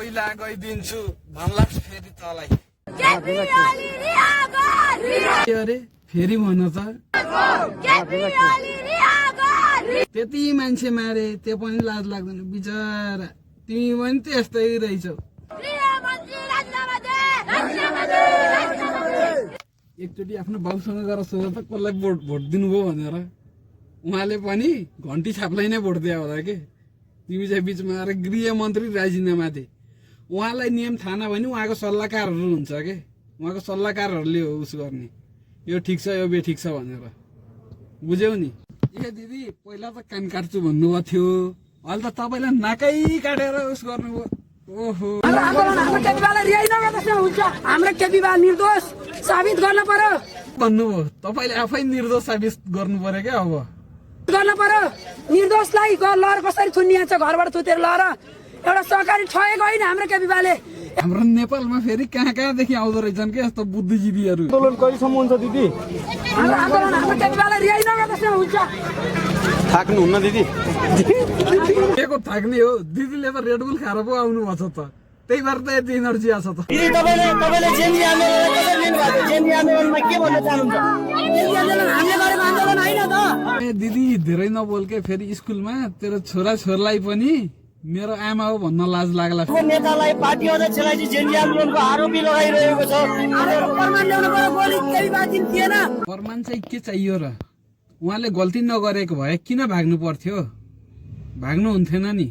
पहिला गइदिन्छु भन्ला फेरि तलाई अरे फेरि भन त त्यति मान्छे मारे त्यो पनि लाज लाग्दैन बिचरा तिमी पनि त्यस्तै रहेछौ एकचोटि आफ्नो बाबुसँग गएर सोध त कसलाई भोट दिनुभयो भनेर उहाँले पनि घन्टी छापलाई नै भोट दिए होला के तिमी चाहिँ बिचमा आएर गृहमन्त्री राजीनामा दिए उहाँलाई नियम थाहा नभने उहाँको सल्लाहकारहरू हुन्छ के उहाँको सल्लाहकारहरूले हो उस गर्ने यो ठिक छ यो बेठिक छ भनेर बुझ्यौ नि ए दिदी पहिला त कान काट्छु भन्नुभएको थियो अहिले त तपाईँलाई नाकै काटेर उस गर्नुभयो ओहो हाम्रो केपीबा निर्दोष साबित गर्न पर्यो भन्नुभयो तपाईँले आफै निर्दोष साबित गर्नु पर्यो क्या अब गर्न पर्यो निर्दोषलाई लहर कसरी थुनिन्छ घरबाट थुतेर लहर एउटा सहकारी ठगेको होइन हाम्रो केपीबाले हाम्रो नेपालमा फेरि कहाँ कहाँदेखि आउँदो रहेछन् के यस्तो बुद्धिजीवीहरू आन्दोलन कहिलेसम्म हुन्छ दिदी हाम्रो आन्दोलन हाम्रो केपीबाले रिहाई नगर्दासम्म हुन्छ थाक्नुहुन्न दिदी के को थाक्ने हो दिदीले त रेडबुल खाएर पो आउनु भएको छ त त्यही भएर त यति इनर्जी आछ त दिदी तपाईले जेन्जी आन्दोलन कसरी लिनु भएको जेन्जी आन्दोलनमा के भन्न चाहनुहुन्छ जेन्जी आन्दोलन हामीले गरेको आन्दोलन होइन त ए दिदी धेरै नबोलके फेरि स्कुलमा तेरो छोरा छोरीलाई पनि मेरो आमा हो भन्न लाज लाग्ला नेतालाई पार्टी अध्यक्षलाई चाहिँ जेन्जी आन्दोलनको आरोपी लगाइरहेको छ प्रमाण ल्याउनु पर्यो गोली केही बात थिएन प्रमाण चाहिँ के चाहियो र उहाँले गल्ती नगरेको भए किन भाग्नु पर्थ्यो भाग्नु हुन्थेन नि